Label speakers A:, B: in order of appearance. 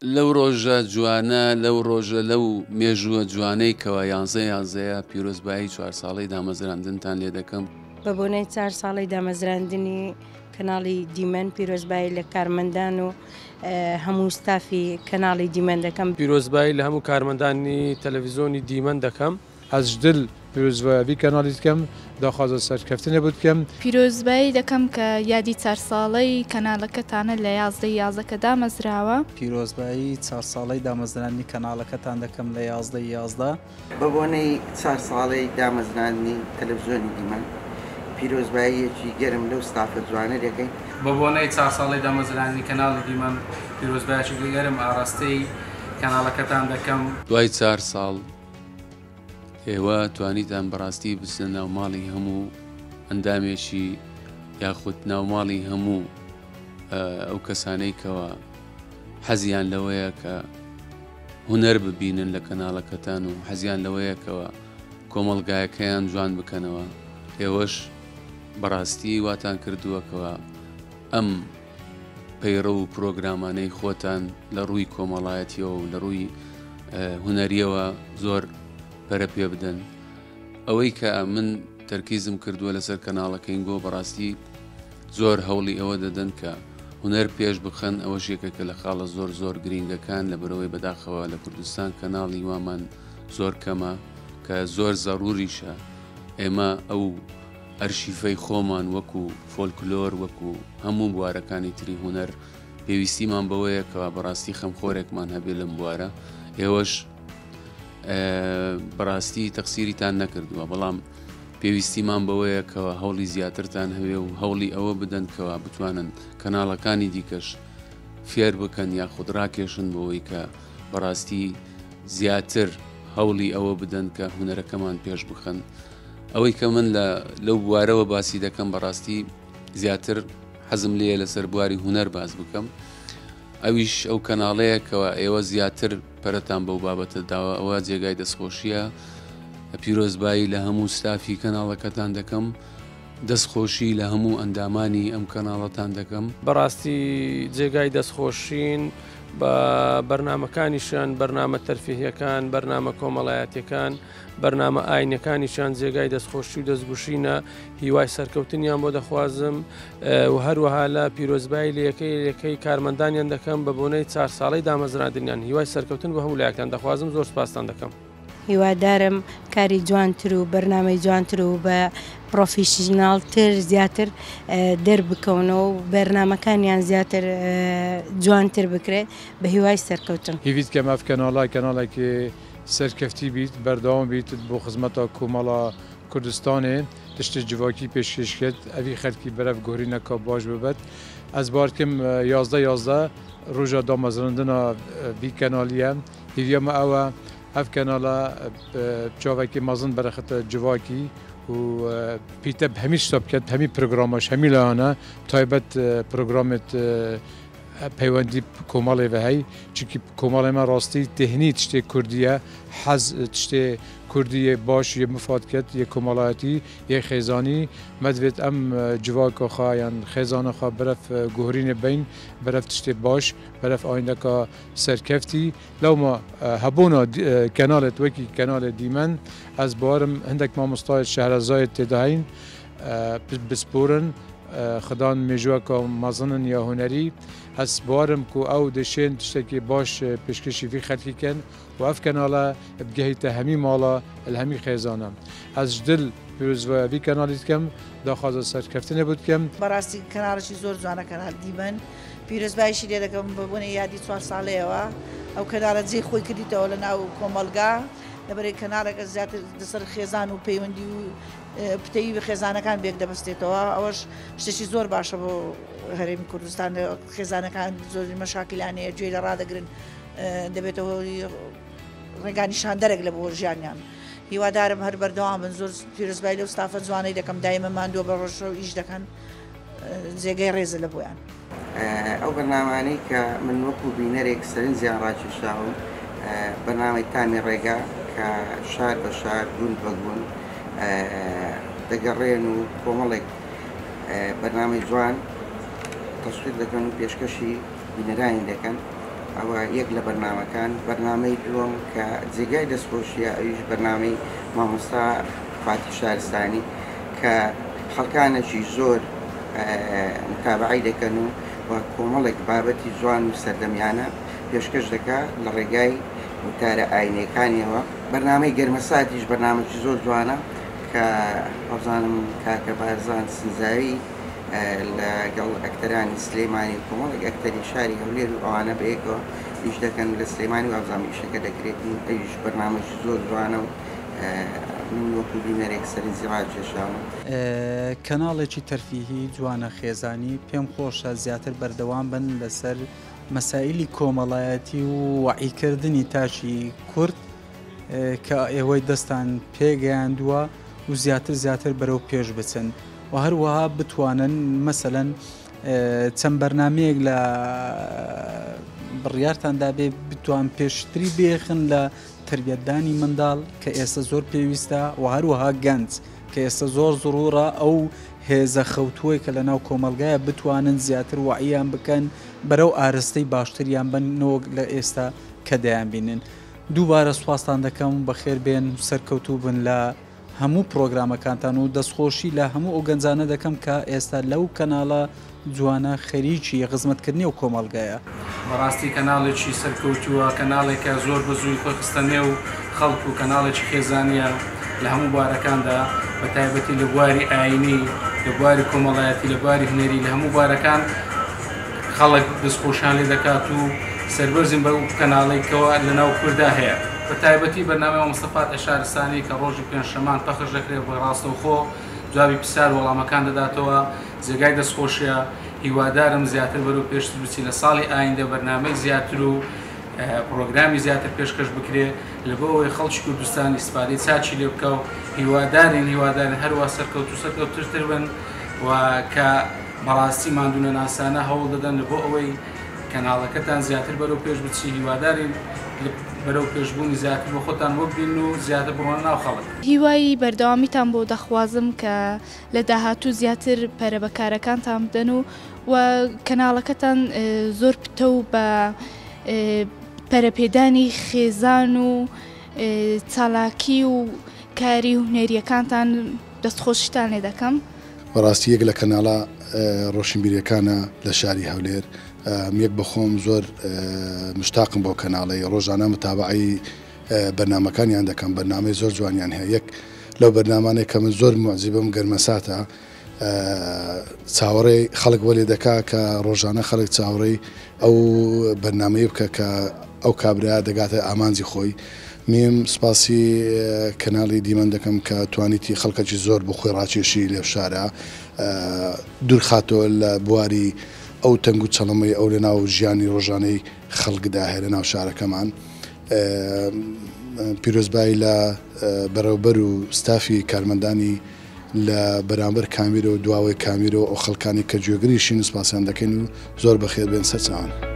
A: لەو ڕۆژە جوانە، لەو ڕۆژە، لەو مێژووە جوانەی کەوا یانزە یانزەیە، پیرۆزبایی چوار ساڵەی دامەزراندنتان لێ دەکەم.
B: بە بۆنەی چار ساڵەی دامەزراندنی کەناڵی دیمەن پیرۆزبایی لە کارمەندان و هەموو ستافی کەناڵی دیمەن دەکەم.
C: پیرۆزبایی لە هەموو کارمەندانی تەلەڤیزۆنی دیمەن دەکەم.
D: ئەز ژ دل پیرۆزبایە ڤی کەناڵی دکەم، داخوازە سەرکەفتنێ بۆ دکەم.
E: پیرۆزبایی دەکەم کە یادی چار ساڵەی کەنالەکەتانە لە 11 ی 11 کە دامەزراوە.
F: پیرۆزبایی چار ساڵەی دامەزراندنی کەناڵەکەتان دەکەم لە 11 ی 11.
G: بەبۆنەی چار ساڵەی دامەزراندنی تەلەفزیۆنی دیمەن، پیرۆزباییەکی گەرم لەو ستافە جوانە دەکەین.
C: بەبۆنەی چار ساڵەی دامەزراندنی کەناڵی دیمەن، پیرۆزبایەکی گەرم ئاراستەی کەناڵەکەتان دەکەم.
A: دوای چار ساڵ ئێوە توانیتان بەڕاستی بچنە ناو ماڵی هەموو ئەندامێکی یاخود ناو ماڵی هەموو ئەو کەسانەی کەوا حەزیان لەوەیە کە هونەر ببینن لە کەناڵەکەتان و حەزیان لەوەیە کەوا کۆمەڵگایەکەیان جوان بکەنەوە. ئێوەش بەڕاستی واتان کردووە کەوا ئەم پەیڕەو و پرۆگرامانەی خۆتان لە ڕووی کۆمەڵایەتیەوە و لە ڕووی هونەریەوە زۆر پەرە پێ بدەن. ئەوەی کە من تەرکیزم کردووە لەسەر کەناڵەکەینگۆ بەڕاستی زۆر هەوڵی ئەوە دەدەن کە هونەر پێش بخەن، ئەوەش یەکێکە لە خاڵە زۆر زۆر گرینگەکان، لەبەرئەوەی بەداخەوە لە کوردستان کەناڵی وامان زۆر کەمە کە زۆر زەروریشە ئێمە ئەو ئەرشیفەی خۆمان وەکو فۆلکلۆر وەکو هەموو بوارەکانی تری هونەر پێویستیمان بەوەیە کەوا بەڕاستی خەمخۆرێکمان هەبێ لەم بوارە. ئێوەش بەڕاستی تەقسیریتان نەکردووە، بەڵام پێویستیمان بەوەیە کەوا هەوڵی زیاترتان هەوێ و هەوڵی ئەوە بدەن کەوا بتوانن کەناڵەکانی دیکەش فێر بکەن یاخود ڕاکێشن بۆەوەی کە بەڕاستی زیاتر هەوڵی ئەوە بدەن کە هونەرەکەمان پێش بخەن. ئەوەی کە من لە لەو بوارەوە باسی دەکەم بەڕاستی زیاتر حەزم لێیە لەسەر بواری هونەر باس بکەم، ئەویش ئەو کەناڵەیە کەوا ئێوە زیاتر پەرەتان بەو بابەتە داوە، ئەوە جێگای دەستخۆشیە. پیرۆزبایی لە هەموو ستافی کەناڵەکەتان دەکەم، دەستخۆشی لە هەموو ئەندامانی ئەم کەناڵەتان دەکەم.
C: بەڕاستی جێگای دەستخۆشین بە بەرنامەکانیشیان، بەرنامە تەرفیهیەکان، بەرنامە کۆمەڵایەتیەکان، بەرنامە ئاینەکانیشیان جێگای دەستخۆشی و دەستگوشینە، هیوای سەرکەوتنیان بۆ دەخوازم و هەروەها لە پیرۆزبایی لە یەکەی یەکەی کارمەندانیان دەکەم بە بۆنەی چار ساڵەی دامەزراندنیان، هیوای سەرکەوتن بۆ هەموو لایەکتان دەخوازم، زۆر سوپاستان دەکەم.
B: هیوادارم کاری جوانتر و بەرنامەی جوانتر و بە پڕۆفیشناڵتر زیاتر دەربکەونەوە و بەرنامەکانیان زیاتر جوانتر بکرێت بە هیوای سەرکەوتن.
D: هیڤی دکەم ئەڤ کەناڵە کەناڵێکی سەرکەفتی بیت، بەردەوام بیت بۆ خزمەتا کۆمەڵا کوردستانێ، تشتێ جڤاکی پێشکێش کەت، ئەڤی خەلکی بەرەڤ گۆرینەکا باش ببەت. ئەز بار کم 11 11 ڕۆژا دامەزرندنا ڤی کەنالیە. هیڤیا مە ئەوە ئەڤ کەناڵە چاڤەکی مەزن بەرەختە جڤاکی و پیتە هەمی شتا بکەت، هەمی پرۆگراماش هەمی لایانە، تایبەت پرۆگرامێت پەیوەندی کۆمەڵێ ڤە هەی، چونکی کۆمەڵێ مە ڕاستی تێهنی تشتێ کوردیە، حەز تشتێ کوردی یێ باش یێ مفاد کەت، یێ کۆمەڵایەتی یێ خێزانی، مە دڤێت ئەم جڤاکا خە یان خێزانا خە بەرەف گۆهرینێ بەین، بەرەف تشتێ باش، بەرەف ئایندەکا سەرکەفتی. لەوما هەبوونا کەنالێت وەکی کەنالێ دیمەن ئەز باوەرم هندەک مامۆستایێت شەهرەزایێت تێدا هەین بسپۆرن خدان مێژوەکا مەزنن یا هونەری ئەز باوەرم کو ئەو دەشێن تشتێکی باش پێشکەشی ڤی خەلکی کەن و ئەف کەنالە بگەهیتە هەمی ماڵا ال هەمی خێزانە. ئەز ژ دل پیرۆزڤایا ڤی کەنالی دکەم داخوازە سەرکەفتنێ بۆ دکەم.
H: بەڕاستی کەناڵێکی زۆر جوانە کەناڵ دیمەن پیرۆزبایشی لێ دەکەم بە بۆنەی یادی چوار ساڵەیەوە ئەو کەناڵە جێی خۆی کردیتەوە لە ناو کۆمەڵگا لەبەرئەوەی کەناڵێکە زیاتر لەسەر خێزان و پەیوەندی و پتەوی خێزانەکان بێک دەبەستێتەوە ئەوەش شتێکی زۆر باشە بۆ هەرێمی کوردستان خێزانەکان زۆر مەشاکیلان هەیە گوێی لە ڕادەگرن دەبێتە هۆی ڕێگا نیشاندەرێک لە بۆ ژیانیان هیوادارم هەر بەردەوام بن زۆر پیرۆزبای لەو ستافە جوانەی دەکەم دایمە ماندووە بە ڕۆژ ئیش دەکەن جێگەی ڕێزە لە بۆیان.
G: ئەو بەرنامانەی کە من وەکو بینەرێک سەرنجیان ڕاکێشاوم بەرنامەی تامی ڕێگا کە شار بە شار گوند بە گوند دەگەڕێن و کۆمەڵێک بەرنامەی جوان تەسویر دەکەن و پێشکەشی بینەرانی دەکەن. ئەوە یەک لە بەرنامەکان، بەرنامەی دووەم کە جێگای دەستخۆشیە ئەویش بەرنامەی مامۆستا فاتیح شارستانی کە خەڵکانێکی زۆر متابەعەی دەکەن و و کۆمەڵێک بابەتی جوان و سەردەمیانە پێشکەش دەکا لە ڕێگای وتارە ئاینیەکانیەوە. بەرنامەی گەرمەساتیش بەرنامەکی زۆر جوانە کە وابزانم کاکە بارزان سنجاوی لە گەڵ ئەکتەرانی سلێمانی و کۆمەڵێک ئەکتەری شاری هەولێر و ئەوانە بەیەکەوە ئیش دەکەن لە سلێمانی وابزانم ئیشەکە دەکرێت و ئەویش بەرنامەکی زۆر جوانە و من وەکو بینەرێک سەرنجی ڕاکێشاوم.
F: کەناڵێکی تەرفیهی جوانە خێزانی پێم خۆشە زیاتر بەردەوام بن لەسەر مەسائیلی کۆمەڵایەتی و وەعیکردنی تاکی کورد کە ئێوەی دەستان پێگەیاندووە و زیاتر زیاتر بەرەو پێش بچن و هەروەها بتوانن مەسەلەن چەند بەرنمەیەک لە بڕیارتان دابێ بتوان پێشتری بێخن لە تربیەتدانی منداڵ کە ئێستا زۆر پێویستە و هەروەها گەنج کە ئێستا زۆر زڕوڕە ئەو هێزە خەوتووەی کە لە ناو کۆمەڵگایە بتوانن زیاتر وەعیان بکەن بەرەو ئارستەی باشتریان بن نەوەک لە ئێستا کە دەیانبینن. دووبارە سوپاستان دەکەم و بەخێر بێن و سەرکەوتوو بن لە هەموو پڕۆگرامەکانتان و دەستخۆشی لە هەموو ئەو گەنجانە دەکەم کە ئێستا لەو کەناڵە جوانە خەریکی خزمەتکردنی ئەو کۆمەڵگایە.
I: بەڕاستی کەناڵێکی سەرکەوتووە، کەناڵێکە زۆر بە زووی خۆی خستە نێو خەڵک و کەناڵێکی خێزانییە لە هەموو بوارەکاندا بە تایبەتی لە بواری ئایینی، لە بواری کۆمەڵایەتی، لە بواری هونەری، لە هەموو بوارەکان خەڵک دەستخۆشیان لێ دەکات و سەربەرزین بەو کەناڵەی کەوا لەناو کوردا هەیە. بە تایبەتی بەرنامەی مامۆستا فاتیح شارستانی کە ڕۆژی پێنجشەمان پەخش دەکرێت بە ڕاستەوخۆ جوابی پرسیار و وەڵامەکان دەداتەوە جێگای دەستخۆشیە، هیوادارم زیاتر بەرەو پێشتر بچی لە ساڵی ئایندە بەرنامەی زیاتر و پڕۆگرامی زیاتر پێشکەش بکرێ لەبۆ ئەوەی خەڵکی کوردستان ئیستفادەی چاکی لێ بکا و هیوادارین هیوادارین هەروا سەرکەوتوو سەرکەوترتر بن و کە بەڕاستی ماندوونەناسانە هەوڵ دەدەن لەبۆ ئەوەی کەناڵەکەتان زیاتر بەرەو پێش بچی هیوادارین بەرەو پێشبوونی زیاتر بۆ خۆتان وەببین و زیاتر بڕۆنە ناو خەڵک.
E: هیوای بەردەوامیتان بۆ دەخوازم کە لە داهاتوو زیاتر پەرە بە کارەکانتان بدەن و و کەناڵەکەتان زۆر پتەو بە پەرەپێدانی خێزان و چالاکی و کاری هونەریەکانتان دەستخۆشیتان لێ دەکەم.
J: بەڕاستی یەک لە کەناڵە ڕۆشنبیریەکانە لە شاری هەولێر یەک بەخۆم زۆر مشتاقم بەو کەناڵەی ڕۆژانە متابەعەی بەرنامەکانیان دەکەم بەرنامەی زۆر جوانیان هەیە یەک لەو بەرنامانەی کە من زۆر موعجیبم گەرمەساتە چاوەڕێی خەڵک وەلێ دەکا کە ڕۆژانە خەڵک چاوەڕێی ئەو بەرنامەیە بکە کە ئەو کابرا دەگاتە ئامانجی خۆی میم سپاسی کەناڵی دیمەن دەکەم کە توانیتی خەڵکەکی زۆر بۆ خۆی ڕاکێشی لێو شارە دوورخاتەوە لە بواری ئەو تەنگ و چەڵەمەی ئەو لە ناو ژیانی ڕۆژانەی خەڵکدا هەیە لە ناو شارەکەمان. پیرۆزبایی لە بەڕێوبەر و ستافی کارمەندانی لە بەرامبەر کامیرە و دواوەی کامیرە و ئەو خەڵکانەی کە گوێگریشین سوپاسیان دەکەین و زۆر بەخێر بێن سەرچاوان.